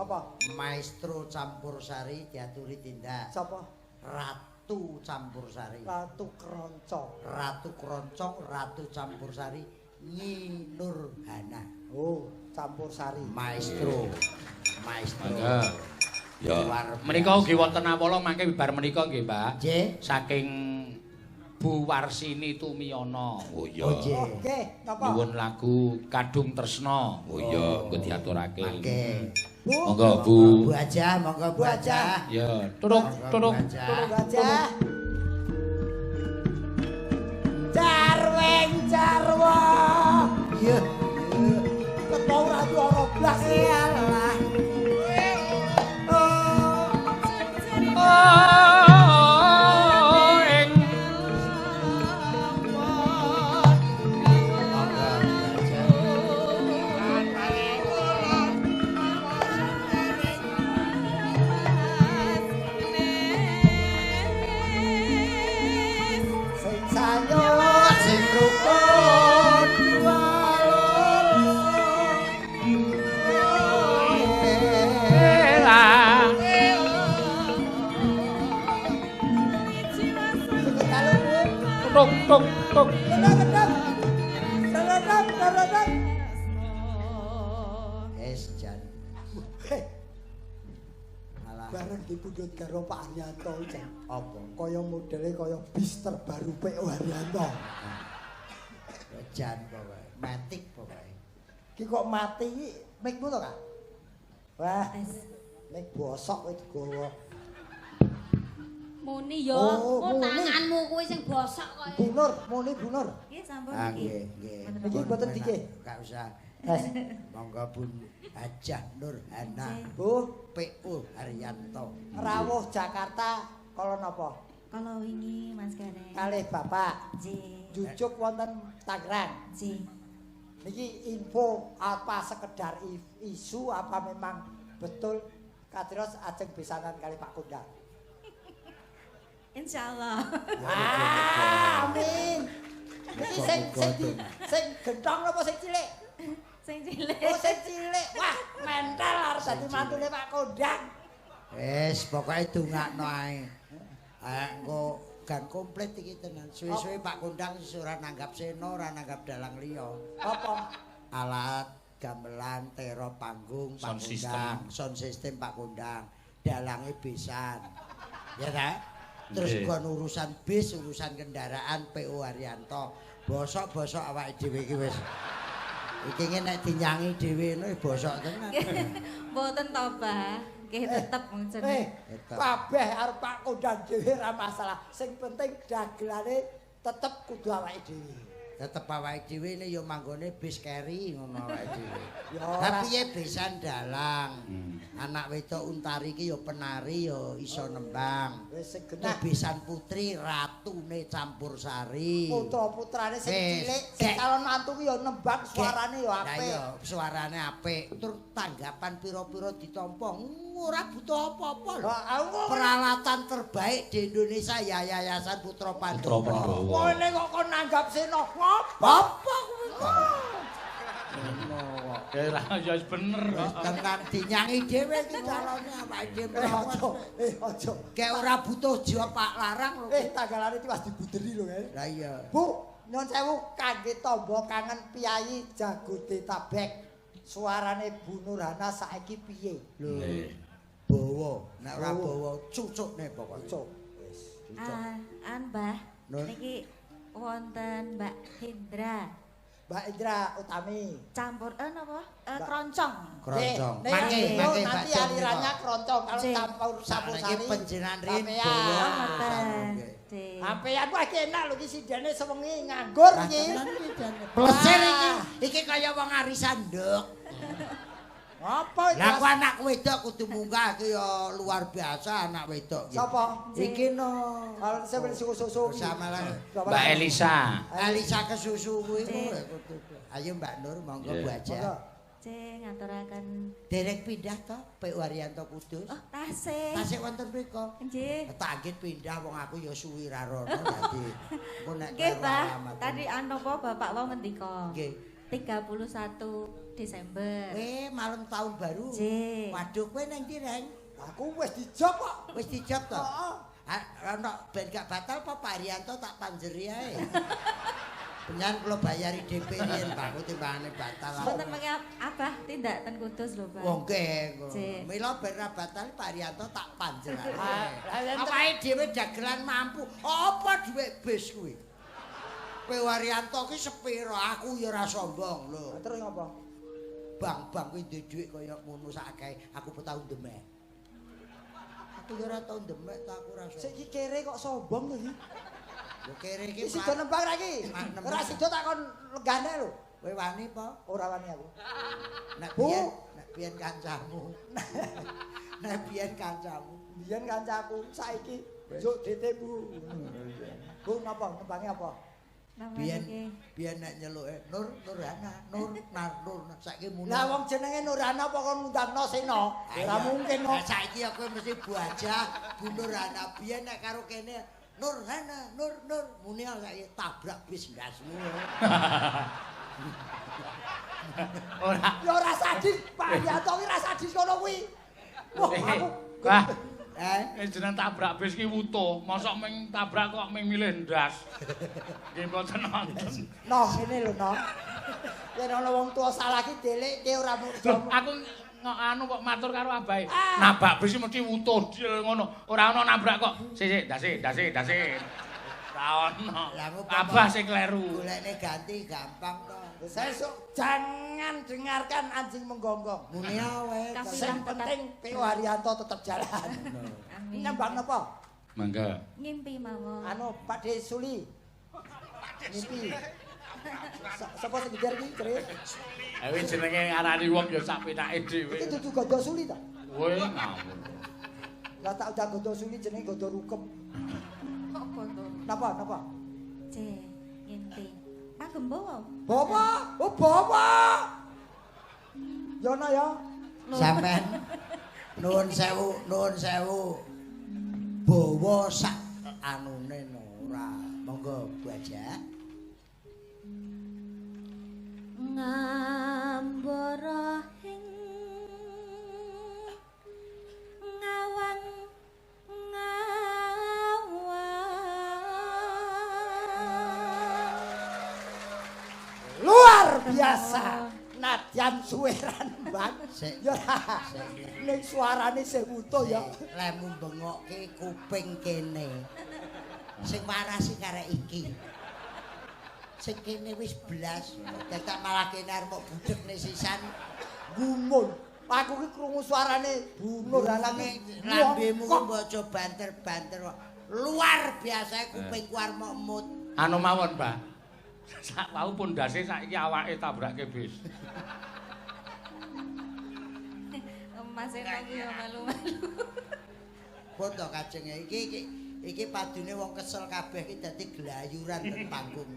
Apa? Maestro Campursari diaturi tindak. Sapa? Ratu Campursari. Ratu Kroncong. Ratu Kroncong, Ratu Campursari, Nyi Nurhana. Oh, Campursari. Maestro. Maestro. Ya. Menika ugi wonten awala mangke bibar menika nggih, Mbak. Nggih. Saking Bu Warsini Tumiyono. Oh iya. Oh, nggih. Nggih, napa? Nyuwun lagu Kadung Tresna. Oh iya, engko diaturake. Mangke. Bu, Monggo Bu. Bu Hajah, monggo Bu Hajah. Ya, turuk turuk. Bu Hajah. Bu Hajah. Jarweng jarwa. Iya. Ketau ora ora blas. Iyalah. Oh, ing Monggo Bu Hajah. Sing sayur, Sing rukun lah. sing dalu Bu. Tuk tuk tuk. Gedang-gedang. Daradang, daradang. Es jan. Heh, Alah bareng dipundhut karo Pak Haryanto jan. apa? Kaya modele kaya bis terbaru PO Haryanto. Jan pokoke. Matik pokoke. Ki kok mati iki mikmu to, Kak? Wah, mik bosok kowe digawa. Muni ya, Oh, kok muni. tanganmu kuwi sing bosok kok. Bu Nur, muni Bu Nur. Nggih sampun Ah nggih. nggih, nggih. Niki mboten dikeh. Gak usah. Wes, Monggo Bu Hajah Nurhana Bu, PU Haryanto. rawuh Jakarta kala napa? Kala wingi Mas Gareng. Kalih Bapak Nggih. jujuk wonten Tangerang. Nggih. Niki info apa sekedar isu apa memang betul kados ajeng besanan kali Pak Kondang. Insyaallah. Ah, amin. Niki sing sing sing gentong napa sing cilik? Sing cilik. Oh, sing cilik. Wah, mental arep dadi mantune Pak Kondang. Wis pokoke dongakno ae. Ah engko gan komplit iki tenan. Suwe-suwe Pak Kondang wis ora nanggap seno, ora nanggap dalang liya. Apa? Alat gamelan, tero panggung, Pak Sound system. Kondang, sound system Pak Kondang, dalange besan. Ya ta? Terus Nggih. kon urusan bis, urusan kendaraan PO Haryanto. Bosok-bosok awake dhewe iki wis. Iki nek dinyangi dhewe ngono bosok tenan. Mboten to, Bah. Nggih tetep wong jeneng. Tetep. Kabeh arep Pak Kondang dhewe ora masalah. Sing penting dagelane tetep kudu awake dhewe. Tetep awake dhewe ne ya manggone bis keri ngono awake dhewe. Ya ora. Tapi piye besan dalang. Anak wedok Untari iki ya penari ya iso nembang. Wis sing Nah, genah besan putri ratune Campursari. putra-putrane sing Wis, cilik, sing gek. calon mantu ki ya nembang suarane ya Lah apik. iya, suarane apik. Tur tanggapan pira-pira ditampa ora butuh apa-apa lho. Lah, aku Peralatan terbaik di Indonesia ya Yayasan Putra Putra Pandhawa. Pandhawa. ngene kok kon nanggap seno ngopo? Apa kuwi kok? Ngono kok. Ya ora ya wis bener Wis kok. tenan dinyangi dhewe iki calone awake dhewe. Eh aja, eh aja. Kayak ora butuh jiwa Pak Larang lho. Eh tanggalane tiwas dibuderi lho kae. Lah iya. Bu, nyun sewu kangge tamba kangen piyayi Jagodetabek. Suarane Bu Nurhana saiki piye? Lho. Nggih. Bawa, nek ora Bawa. bawa cucukne pokoke. Cucuk. Wis. Cucuk. Ah, an Mbah. Nur. Niki wonten Mbak Hendra. Mbak Indra Utami. Campur napa? Mbak- Kroncong. Kroncong. Nek, Mangke, nek, mangke Mbak nanti Jom alirannya kroncong kalau Nggih. campur Sakniki sari. panjenengan rin Sampeyan. bawa. Oh, ngoten. Nggih. Nggih. Sampeyan wah iki enak lho iki sindene sewengi nganggur Lah, iki. tenan iki jane. Plesir iki. Iki kaya wong arisan nduk. Apa iki? Lah ku anak wedok kudu munggah iki ya luar biasa anak wedok iki. Sapa? Iki no. Kalau saya beli susu-susu. Sama lah. Mbak Elisa. Elisa kesusu kuwi Cek. kudu. Ayo Mbak Nur monggo Nggih. Bu aja. Cek ngaturaken. Derek pindah to PU Haryanto Kudus. Oh, tasih. Tasih wonten mriku. Nggih. Tak anggit pindah wong aku ya suwi ra rono dadi engko nek Nggih, kleru Bah. alamat. Tadi anu apa Bapak wau ngendika? Nggih. 31 Desember. Malam tahun baru. Nggih. Waduh, kowe nang ndi, Reng? Aku wis dijob kok. Wis dijob to? Heeh. Ana ben gak batal apa Pak Haryanto tak panjeri ae. Benyan kula bayari DP riyen Pak, timbangane batal. Mboten mengke Abah tindak ten Kudus lho, Pak. Wong nggih. Mila ben ra batal Pak Haryanto tak panjerake. Awake dhewe dagelan mampu. Apa dhuwit bis kuwi? Kowe Haryanto ki sepira? Aku ya ora sombong lho. Terus ngopo? Bang-bang kuwi duwe dhuwit kaya ngono sak akeh, aku tau ndemek. Aku ya ora tau ndemek ta aku ora sombong. Sik iki kere kok sombong to iki. Lho kere iki sida nembang ra iki. Ora sida tak kon lenggane lho. Kowe wani apa? Ora wani aku. Nek biyen kancamu. Nek biyen kancamu. Biyen kancaku saiki njuk DT Bu. Bu napa nembange apa? Biyen nek nyeluke Nur Nurhana, Nur Nar Nur saiki muni. Lah wong jenenge Nurhana apa kon ngundangno Sena? Ora mungkin kok. Saiki ya kowe mesti Bu aja Bu Nurhana. Biyen nek karo kene Nurhana, Nur Nur muni saiki tabrak bis ndasmu. Ora. Ya ora sadis, Pak Haryanto ki ora sadis ngono kuwi. Wah, aku Wah. Jeneng tabrak bis ki wutuh, mosok ming tabrak kok ming milih ndas. Nggih mboten nonton. Noh, ngene lho, Noh. Yen ana wong tuwa salah ki delekke ora mung aku anu kok matur karo abahe. Nabrak bis mesti wutuh dil ngono. Ora ana nabrak kok. Sik sik, ndase, ndase, ndase. Ora ono. Abah sing kleru. Golekne ganti gampang to. Sesuk jangan dengarkan anjing menggonggong. Muni awe. Sing penting PO Haryanto tetep jalan. Amin. Nembang napa? Mangga. Ngimpi mawon. Anu Pak De Suli. Ngimpi. Sapa sing ngejar iki, Cris? Awe jenenge ngarani wong ya sak penake dhewe. Iki dudu Gondo Suli ta? Kowe ngawur. Lah tak udah Gondo Suli jenenge Gondo Rukem. Kok gondo? Napa, napa? C, ngimpi. Kagem bawa. Bawa? Oh, bawa. Yono ya. Sampean nuwun sewu, nuwun sewu. Bawa sak anune ora. Monggo Bu Aja. Ngambara ing ngawang ngawang. Luar biasa. Nadyan suwe ra nembang. Ya ning suarane sing wutuh ya. Lemu bengokke kuping kene. Sing waras sing karek iki. Sing kene wis blas, dadak malah kene arep mok budhekne sisan. Gumun. Aku ki krungu suarane Bu Nur Alange lambemu kok mbok aja banter-banter. Luar biasa kupingku arep mok mut. Anu mawon, Mbah. Sak wau pondase saiki awake tabrake bis. Mas Eno ku ya malu-malu. Pun to kajenge iki iki padune wong kesel kabeh iki dadi glayuran teng panggung.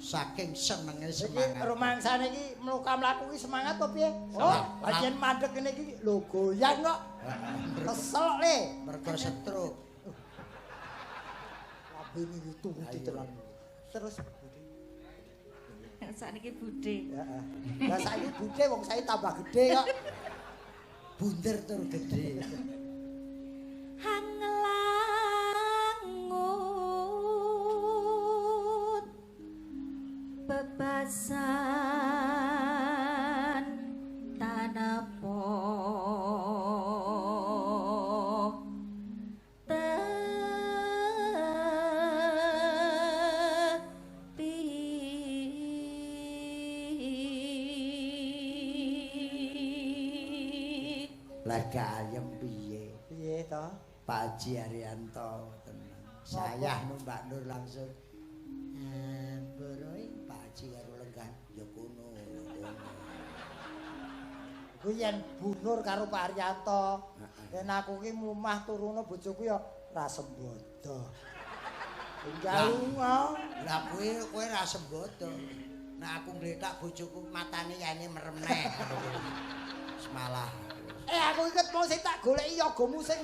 Saking senenge semangat. Iki rumangsane iki mluka-mlaku iki semangat apa piye? Oh, bagian mandek ngene iki lho goyang kok. Kesel le. Mergo stroke. Lambene wutuh tenan. Terus sakniki budhe. Heeh. Lah saiki budhe wong saiki tambah gedhe kok. Bunder tur gedhe. Hanglangut bebasan tanapo tepi. Lah ayem piye? Piye to? Pak Haji Haryanto tenan. Sayah Mbak Nur langsung. Mboroe Pak Haji karo lenggan ya kono. Kuwi yen Bu Nur karo Pak Haryanto. Yen aku ki mumah turune bojoku ya ra sembodo. Tinggal lunga. Lah kuwi kowe ra sembodo. Nek aku ngletak bojoku matane yane merem neh. Semalah. Aku inget mau sing tak goleki yogamu sing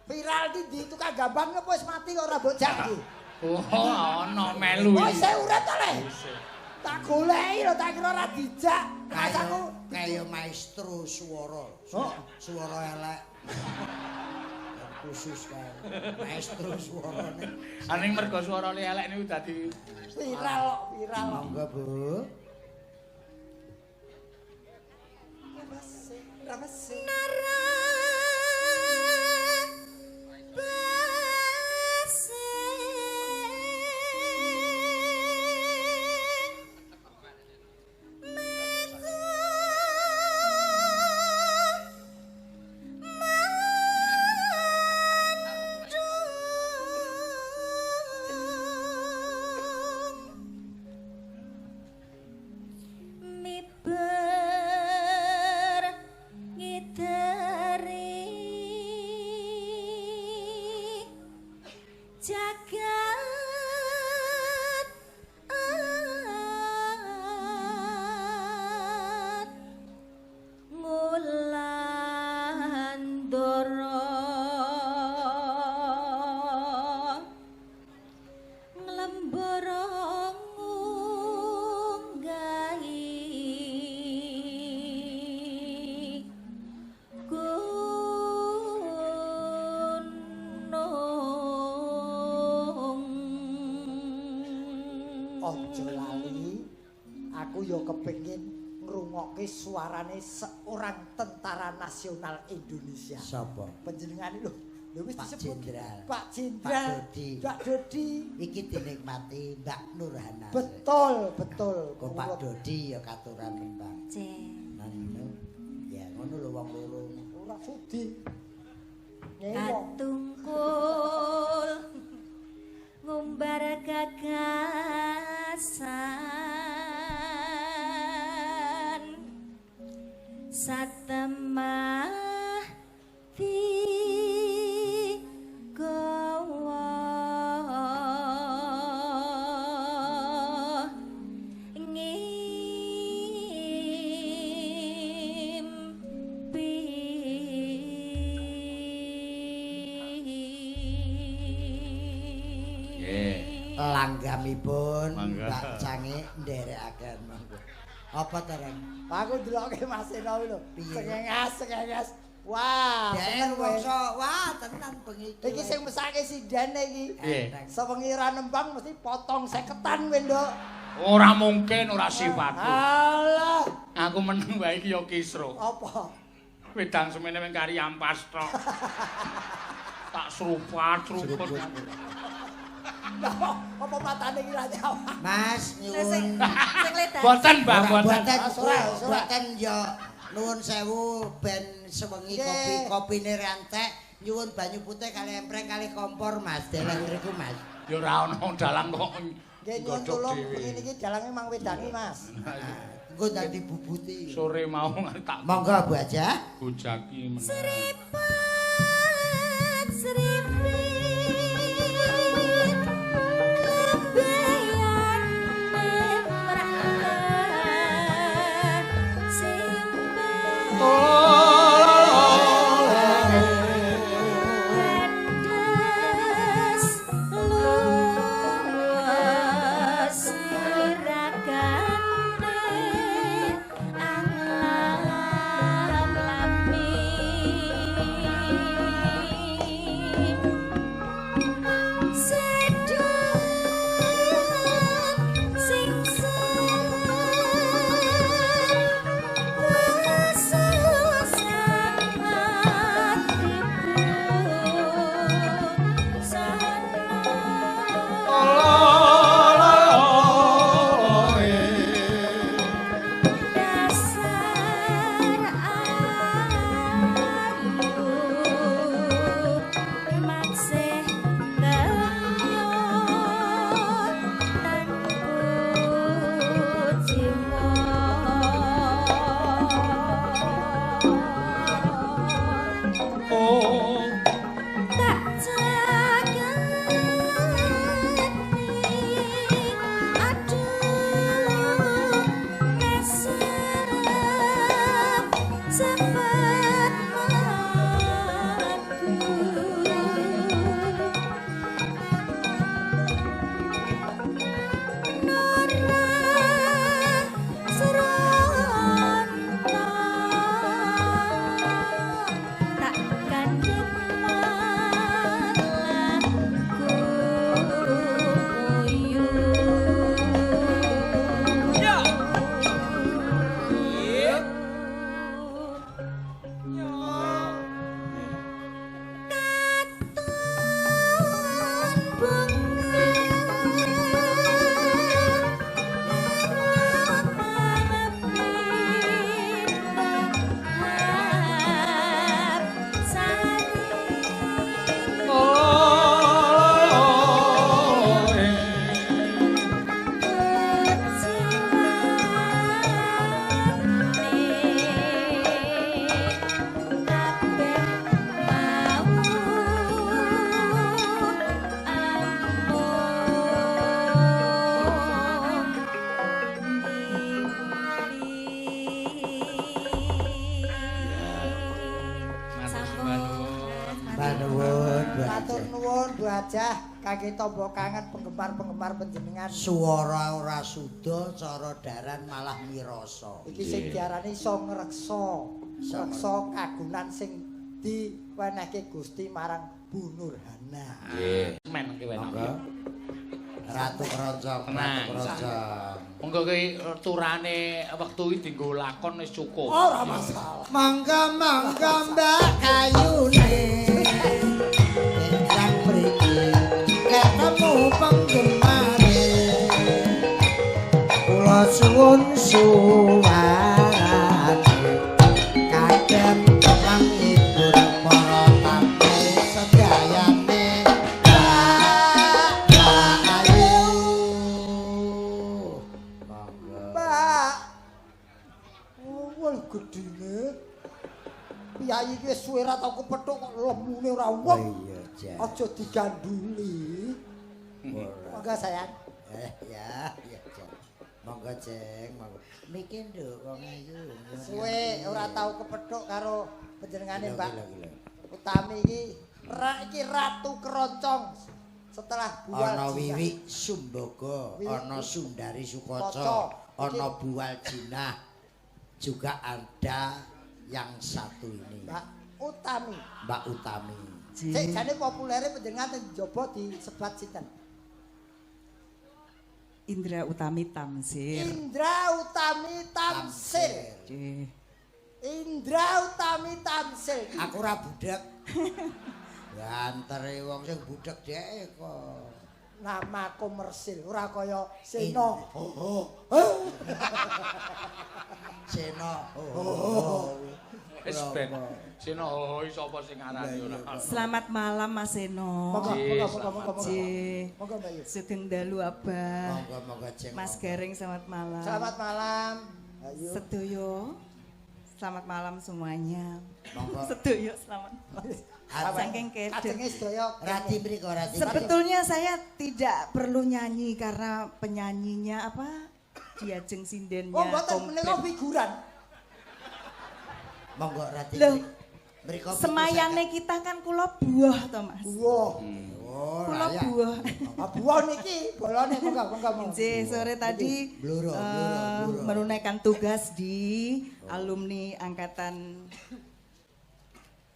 viral ki ndi tukang gambang apa wis mati kok ora mbok jak iki. Oh, ana melu iki. Oh, iki. isih urip to, Le? Tak goleki lho, tak kira ora dijak. Rasaku Kaya maestro swara. Oh. Swara elek. Khusus kae. Maestro swarane. Aning mergo swarane elek niku dadi viral kok, viral. Monggo, Bu. Ramese. Miber ngideri jagat ngulandara nglembara ngunggahi gunung. Aja lali, aku ya kepengin ngrungokke suarane seorang tentara nasional Indonesia. Sapa? Panjenengane lho, lho wis Pak disebut Jenderal. Pak Jenderal, Pak Dodi. Pak Dodi. Iki dinikmati Mbak Nurhana. Betul, betul. Kok Pak Dodi ya katuran nembang. Cek. Nah, ngono. Ya ngono lho wong loro. Ora sudi. Nyewa. Katungkul ngumbar gagasan satemah digawa ngimpi. Nggih. Langgamipun Mangga. Mbak Cange nderekaken monggo. Apa tereng? Aku ndelokke Mas Eno lho. Piye? Sengengas, sengengas. Wah, Dhek seneng kowe. rumangsa, wah tenan bengi iki. Iki sing mesake sindene iki. Piye? Sewengi ra nembang mesti potong seketan kowe, Nduk. Ora mungkin ora sifatku. Alah, Aku meneng wae iki ya kisruh. apa? Wedang semene wing kari ampas tok. Tak serupat, seruput. Lah, apa matane iki ra nyawang? Mas Lah sing nyuwun. sing ledan. Boten, Mbah, boten. Boten, Ah, ora, ora. boten ya nuwun sewu ben sewengi Nggih. kopi kopine rantek nyuwun banyu putih kali empreng kali kompor Mas deleh mriku Mas. Ya ora ono dalang kok. Nggih nyuwun nggodhog tulung dhewe. ngene iki dalange mang wedangi, Mas. Engko dadi bubuti. Sore mau tak Monggo Bu aja. bujaki meneh. Seripat seripit lebeyan memrah simpen Kandes luwes sirakane anglam-lami. Sembah nuwun, Bu Matur Hajah. nuwun Bu Hajah kangge tamba kangen penggemar-penggemar panjenengan. Suara ora suda, cara daran malah mirasa. Iki sing diarani iso ngreksa. Ngreksa kagunan sing diwenehke Gusti marang Bu Nurhana. Nggih. Men ki enak. Monggo. Ratu Keroncong, Ratu Tenang. Keroncong. Monggo ki turane wektu iki dienggo lakon wis cukup. Ora masalah. Mangga mangga Mbak Kayune. Enjang mriki ketemu penggemare. Kula suwun suwarane kagem panghibur para tamu sedayane. Mbak Ayu. Monggo. Pak. Wah, gedine. Piyayi iki wis suwe ra tau kepethuk kok lemune ora wong. Iya, Jan. Aja diganduli. Ora. Monggo sayang. Ya, ya, Jan. Monggo, Jeng, monggo. Miki nduk wong ayu. Suwe ora tau kepethuk karo panjenengane, Mbak. Gila, gila. Utami iki iki Ratu Keroncong setelah Bual Ana Jinah. Wiwik Sumbaga, Wiwik ana Sundari Sukaca. Sukaca, ana Bual Jinah. Juga ada yang satu ini, Mbak Utami. Mbak Utami. Sik jane populere panjenengan teng njaba disebat sinten? Indra Utami Tamsir. Indra Utami Tamsir. Nggih. Indra Utami Tamsir. Aku ora budek. Bantere wong sing budek dhek kok. Nama komersil ora kaya Seno. Seno. Oh. Wis ben. Sino hoi sapa sing ngarani ora. Selamat malam Mas Seno. Monggo, monggo, monggo, monggo, monggo. Nggih. Monggo Mbak Yu. Sugeng dalu Abah. Monggo monggo Jeng. Mas Gareng selamat malam. Selamat malam. Ayo. Sedoyo. Selamat malam semuanya. Monggo. Sedoyo selamat malam. Saking keder. Kajenge sedaya Rati mriko rati. Sebetulnya saya tidak perlu nyanyi karena penyanyinya apa? Diajeng sindennya. Oh, mboten komplit. menika figuran. Monggo rati. Loh, Mriko semayane kita kan kula buah to, Mas. Buah. Oh, Kula layak. buah. Ah buah niki bolone monggo monggo monggo. Nggih, sore tadi Bluro, bluro, bluro. menunaikan tugas di alumni angkatan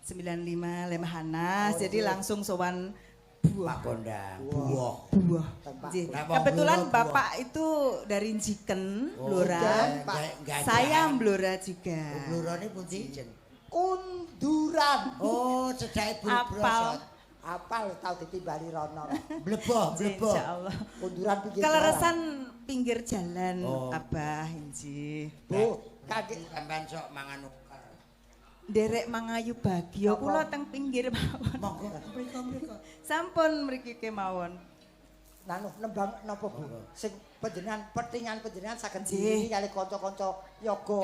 95 Lemhanas. Jadi langsung sowan buah. Pak Kondang, buah. Buah. Tempat. Nggih. Lah, wong Kebetulan Blora buah. Bapak itu dari Jiken, Blora. Pak. Saya Blora juga. Blurone pundi, Jeng? Kunduran. Oh, cedhake Apal. Brosot. Apal tau ditimbali rono. Bleboh, bleboh. Insyaallah. Kunduran pinggir Keleresan pinggir jalan, Oh. Abah injih. jalan. Bu, kaki Sampean sok mangan uker. Nderek mangayu bagyo kula teng pinggir mawon. Monggo mriko mriko. Sampun mriki kemawon. Nanu nembang napa Bu? Sing panjenengan petingan panjenengan saged Nggih. diiringi kali kanca-kanca yoga.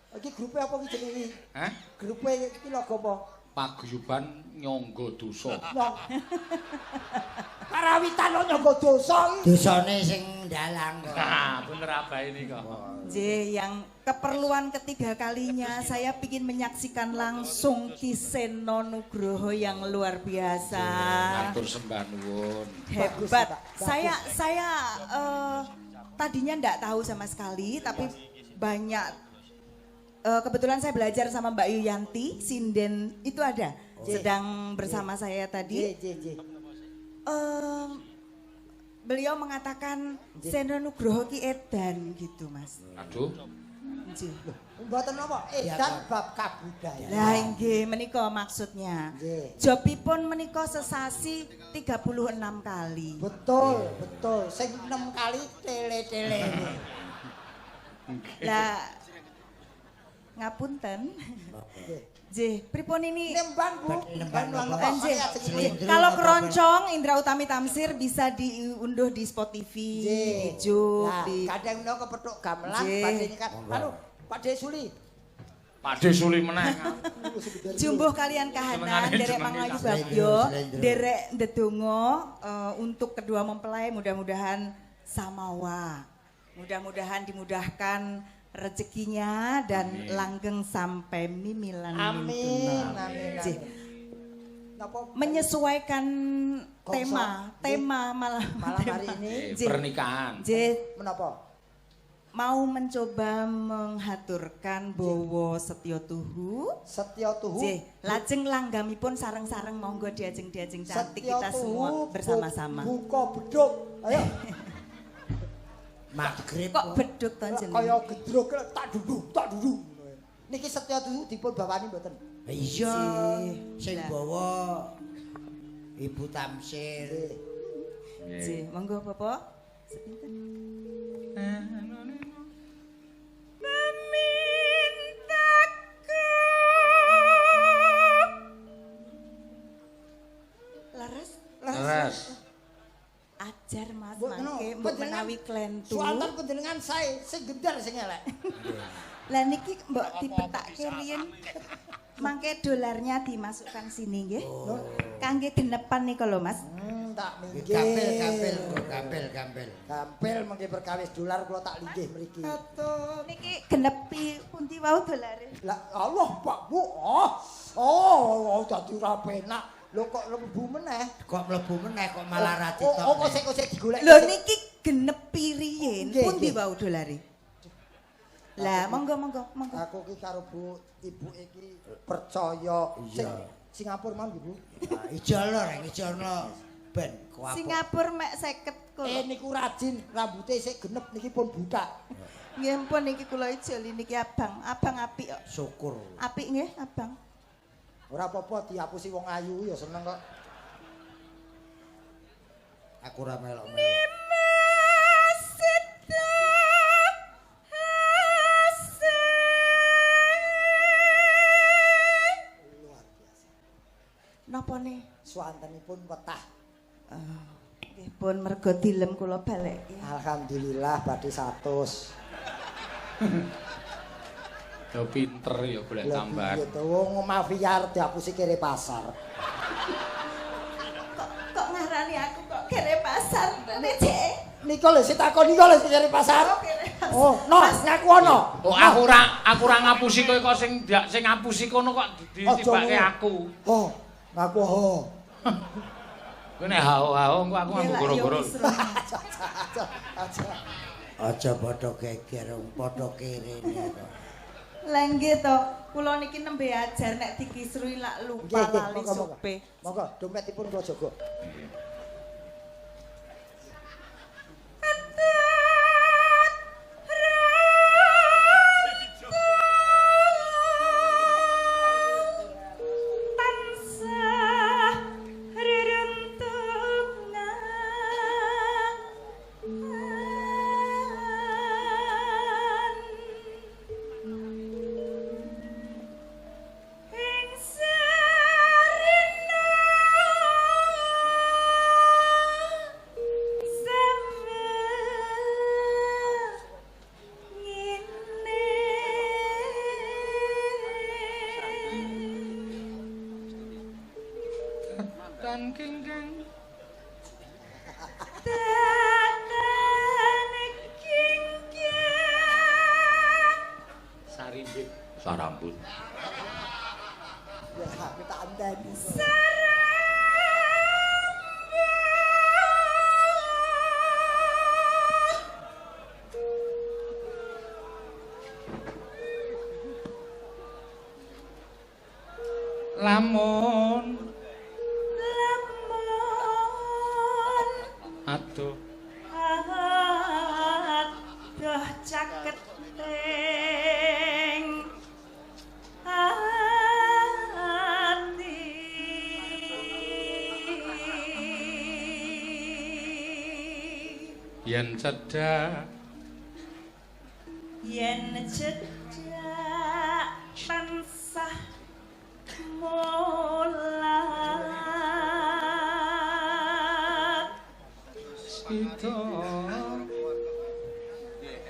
Iki grupe apa iki jenenge? Hah? Grupe iki logo apa? Paguyuban Nyangga Dosa. Nyong. Karawitan kok nyangga dosa iki. Dosane sing ndalang kok. Nah, bener abahe ini kok. Nggih, yang keperluan ketiga kalinya saya pingin menyaksikan langsung Ki Seno Nugroho yang luar biasa. Matur sembah nuwun. Bagus, Hebat. Pak. Bagus. Saya tadinya ndak tahu sama sekali, tapi banyak kebetulan saya belajar sama Mbak Yuyanti, sinden itu ada sedang bersama saya tadi. Nggih, nggih, nggih. Beliau mengatakan Seno Nugroho ki edan gitu, Mas. Aduh. Nggih. Mboten napa? Edan bab kabudayan. Lah nggih menika maksudnya. Nggih. Jobipun menika sesasi 36 kali. Betul, betul. Sing 6 kali tele-tele. Lah ngapunten. Nggih. Nggih, pripun ini? Nembang Bu, Nembang nembang napa? Nggih. Slendro Kalau apa? keroncong Indra Utami Tamsir bisa diunduh di Spotify, di Juk, Nah, di kadang menawa kepethuk gamelan Nggih. badhe nyikat. Anu, Pak De Suli. Pak De Suli meneh. Jumbuh kalian kahanan, Senengane derek jenenge mangayu tak. bagyo, Slendro, slendro. derek ndedonga untuk kedua mempelai mudah-mudahan samawa. Mudah-mudahan dimudahkan rezekinya dan langgeng sampai mimilan Amin, mintuna. amin, Nggih. amin. Napa Menyesuaikan Gongso. tema, tema malam malam hari ini Pernikahan. Nggih, menapa? Mau mencoba menghaturkan bowo setya tuhu. Setya tuhu. Nggih, lajeng langgamipun sareng-sareng monggo diajeng-diajeng cantik Setya kita semua tuhu, bersama-sama. Buka beduk. Ayo. Magrib. Kok beduk to jeneng? Kaya gedruk tak duduk, tak duduk. Niki setya tuhu dipun bawani mboten? Iya, sing Lah. bawa Ibu Tamsir. Nggih. Nggih, monggo Bapak. Sepinten? Leres, Leres. Ajar Mas Mbok ngono, mangke mbok panjenengan- menawi klentu. Suanten panjenengan sae sing gendar sing elek. Lah niki mbok dipetake riyin. Mangke dolarnya dimasukkan sini nggih. Kangge genepan nika lho Mas. Tak minggir. Gampil, gampil, gampil, gampil. Gampil mengke perkawis dolar kula tak linggih mriki. Niki genepi pundi wau dolare? Lah Allah Pak Bu. Oh. Oh, dadi ora penak. Lho kok mlebu meneh? Kok mlebu meneh kok malah ra Oh, oh, kok ditokne. sik sik digolek. Lho niki genepi riyin Nggih, pundi nggih. wau dolare? Lah monggo monggo monggo. Aku ki karo Bu Ibu iki percaya. Sing Singapura mau nggih Bu. Ijolno reng, ijolno ben kuapok. Singapura mek 50 kula. Niku rajin, rambute sik genep niki pun buta. Nggih pun niki kula ijoli niki abang, abang apik kok. Syukur. Apik nggih abang. Ora apa-apa diapusi wong ayu ya seneng kok. Aku ora melok-melok. Luar biasa. Napa ne? Suwantenipun wetah. Nggih pun mergo dilem kula baleki. Alhamdulillah badhe 100. Ya pinter ya golek Lah tambahan. piye to wong mafia arep diapusi kere pasar. Kok ngarani aku kok kere pasar nek cek. Nika lho sing takon nika lho sing kere pasar. Oh, kere pasar. Oh, no, ngaku ana. Oh, aku ora ngapusi kowe kok sing sing ngapusi kono kok ditibake aku. Oh, ngaku ho. Kowe nek hao-hao engko aku nganggo goro-goro. Aja aja aja. Aja padha geger, wong padha kerene kok. Lah nggih to, kula niki nembe ajar nek dikisrui lak lupa Nggih, nggih, lali monggo, monggo. sope. Monggo, dompetipun kula jaga. Tansah reruntungan ing sarena sengene Tan kingkang Tatan kingkang sarimbit sarambut. Ya, aku tak anteni. Lamun Lamun aduh adoh caketing ati yen cedhak yen cedhak tansah mulat sida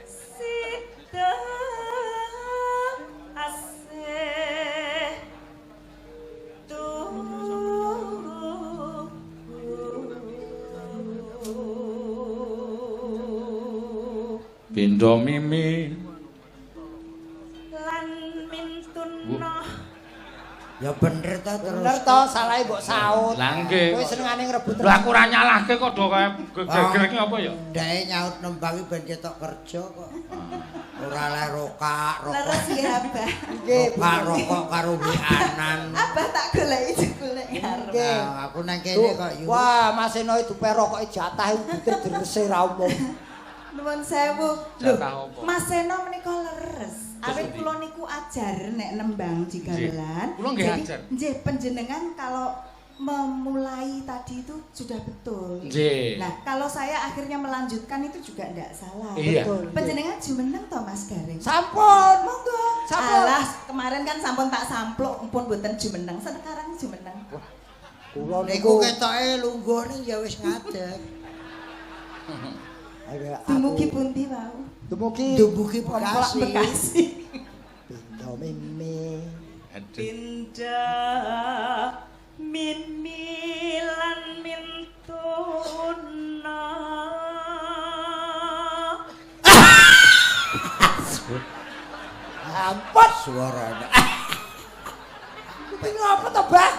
sida asih tuhu pindha mimi lan mintuno Ya bener to terus. Bener to, salahe mbok saut. Lah nggih. Kowe senengane ngrebut. Lah aku ora nyalahke kok do kaya geger iki apa ya? Ndake nyaut nembang ben ketok kerja kok. Ora leh rokak, rokok. Leres nggih Abah. Nggih, rokak, rokok karo weanan. Abah tak goleki jebule ngarep. Nggih. Aku nang kene kok yu. Wah, Mas Eno dupe rokoke jatah udute drese ra umum. Nuwun sewu. Lho, Jatah apa? Mas Seno menika leres. Awit kula niku ajar nek nembang jigamelan. Kula nggih Jadi, ajar. Nggih, panjenengan kalau memulai tadi itu sudah betul. Nggih. Nah, kalau saya akhirnya melanjutkan itu juga ndak salah. Iya. Betul. nggih. Panjenengan jumeneng to Mas Gareng? Sampun. Monggo. Sampun. Alah, kemarin kan sampun tak sampluk, pun mboten jumeneng. Sekarang jumeneng. Kula Niku ketoke lungguh ning ya wis ngadeg. Dumugi pundi wau? Dumugi Dumugi Bekasi. Bekasi. Pindo mimi. Aduh. Pindah mimi lan mintuna. Ampun. Suarane. Kuwi ngopo to, Mbah?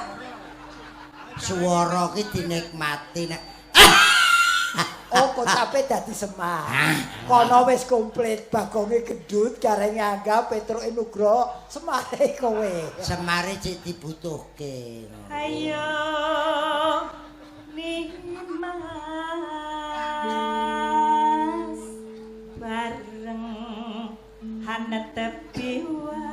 Swara ki dinikmati nek Oh, kocape dadi Semar. Kono wis komplit, bagonge gendut, gareng anggap Petruke Nugroho, Semare kowe. Semare cek dibutuhke. Ayo nimas bareng hanetepi wajib.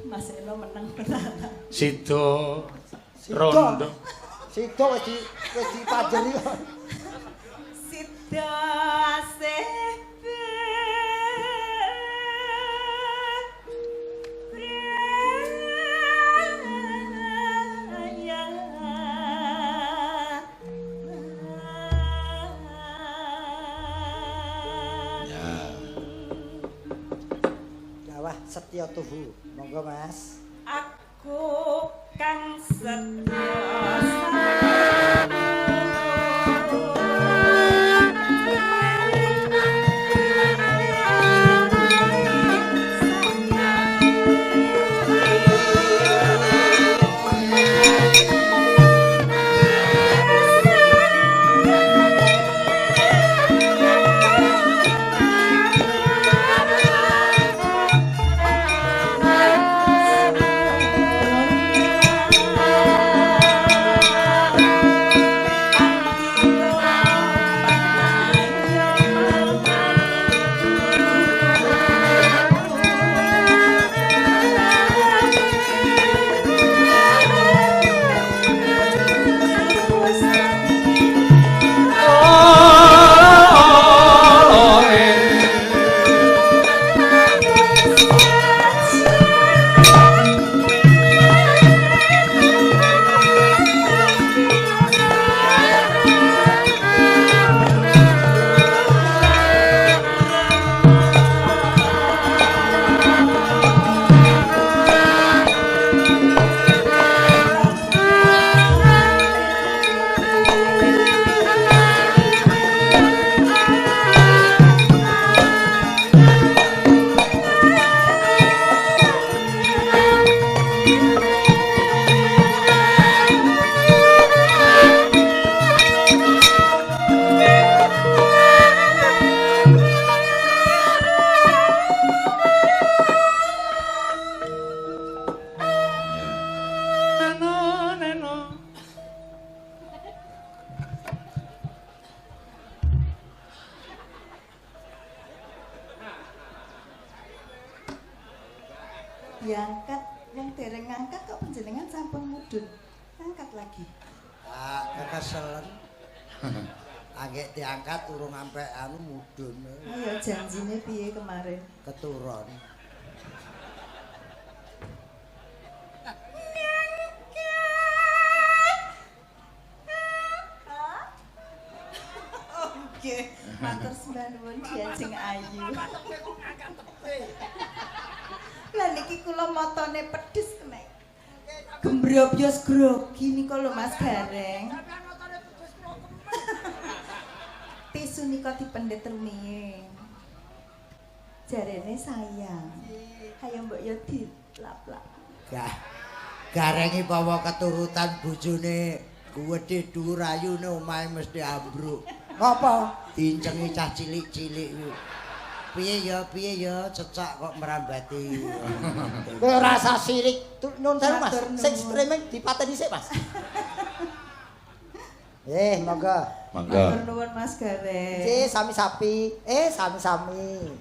Mas Eno menang tenanan. Sida Sida. rondo. Sida wis di wis dipanjeri. Sida asih Ya. Ya wah, setya tuhu. Monggo, Mas. Aku kang setya Nano neno. Diangkat, wong dereng ngangkat kok panjenengan sampun mudhun. Angkat lagi. Ah, kekeselen. Anggek diangkat urung sampe anu mudhun Ayo janjine piye kemarin? keturun. Oke, matur sembah nuwun Diajeng Ayu. Lah niki kula matane pedes kena. Gembrobyos grogi nika lho Mas Gareng. Tisu Sunika dipendhet rumiyin. Jarene sayang. Ayo mbok yo dilap-lap. Gah. Garengi bawa keturutan bojone gedhe dhuwur ayune omahe mesti ambruk. Ngapa? Dincengi cah cilik-cilik kuwi. Piye ya cecak kok merambati. Kowe ora usah sirik. Nun sewu Mas. Sing streaming dipateni sik Mas. Monggo. Monggo. Matur nuwun Mas Gareng. Nggih, sami-sami. Sami-sami.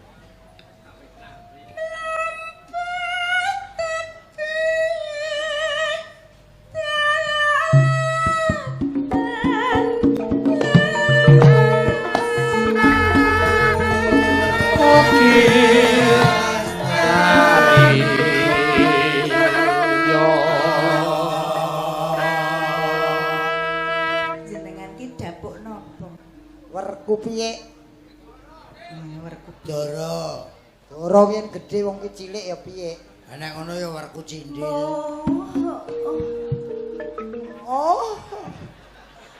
Jenengan ki dapuk napa? Werku piye? Werku. Dara. Dara yen gedhe wong ki cilik ya piye? Nek ngono ya werku cindil. Oh.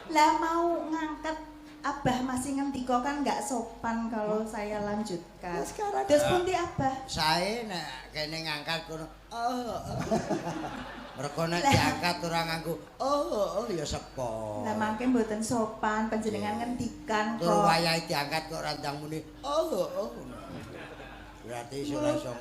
Lah mau ngangkat Abah masih ngendika kan nggak sopan kalau saya lanjutkan. Nah, sekarang terus pundi Abah? Sae nek kene ngangkat kono. Oh. Mergo nek diangkat ora nganggo oh ya sepo. Lah mangke mboten sopan panjenengan ngendikan kok. Tur wayahe diangkat kok randang muni oh. Berarti iso ora iso.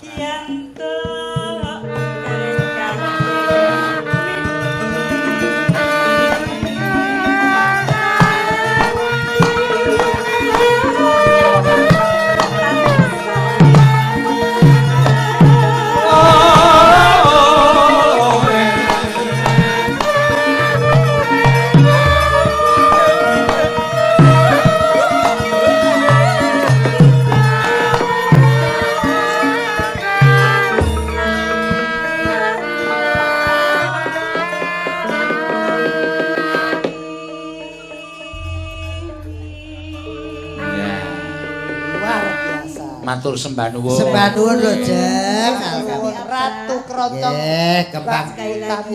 Matur sembah nuwun. Sembah nuwun lho, Jeng. Ratu Kroncong. Nggih, kembang sekali lagi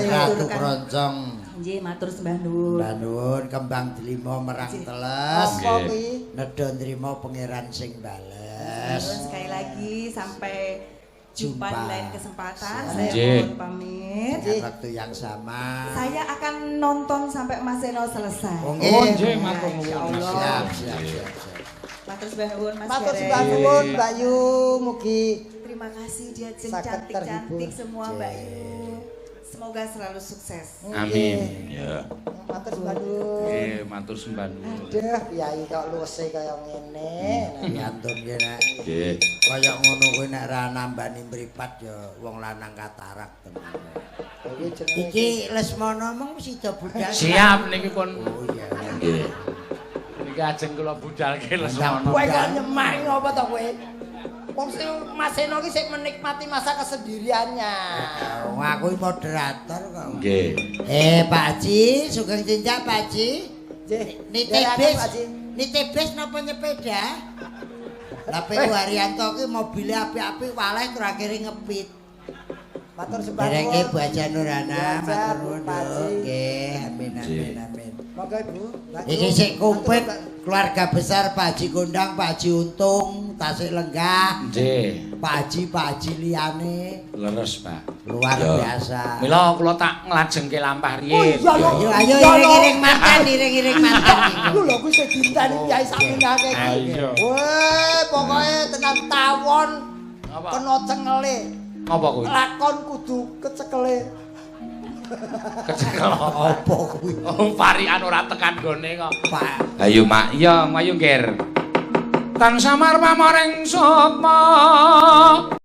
Ratu Kroncong. Nggih, matur sembah nuwun. Sembah nuwun kembang delima merang teles. Apa kuwi? Nedha nrima pangeran sing bales. Sekali lagi sampai jumpa di lain kesempatan. Saya mohon pamit. Dengan waktu yang sama. Saya akan nonton sampai Mas Seno selesai. Oh, nggih, matur nuwun. Siap, siap, siap. Matur sembah nuwun Mas. Matur sembah nuwun Mbak Yu, mugi terima kasih diajeng cantik-cantik semua Mbak Yu. Semoga selalu sukses. Amin. Ya. Matur sembah nuwun. Nggih, matur sembah nuwun. Aduh, piyai kok luwese kaya ngene. Piantun ki nek. Nggih. Kaya ngono kuwi nek ra nambani mripat ya wong lanang katarak tenan. Iki Lesmana mung sida budal. Siap niki pun. Oh iya. Nggih. Niki ajeng kula budalke Lesmana. Kowe kok nyemah apa to kowe? Wong sing Mas Seno ki sik menikmati masa kesendiriannya. Wong aku moderator kok. Nggih. Pak Haji, sugeng tindak Pak Haji. Nggih. Nitih bis. Nitih bis napa nyepeda? Lah PU Haryanto ki mobile apik-apik waleh tur akhire ngepit. Matur sembah nuwun. Dereke Bu Haji Nurana, matur nuwun. Nggih, amin amin amin. Monggo Ibu. Iki sik komplit keluarga besar Pak Haji Kondang, Pak Haji Untung, tasik lenggah. Nggih. Pak Haji, Pak Haji liyane. Leres, Pak. Luar biasa. Mila kula tak nglajengke lampah riyin. Ayo ayo iring-iring manten, iring-iring manten. Lho lho kuwi sing dinteni piyai sakmenake iki. Weh, pokoke tenan tawon kena cengele. Apa kuwi? Lakon kudu kecekele. Kecekel apa kuwi? Oh, parikan ora tekan gone kok. Pak. Ayo Mak, iya ayo Ngger. Tan samar pamoring sukma.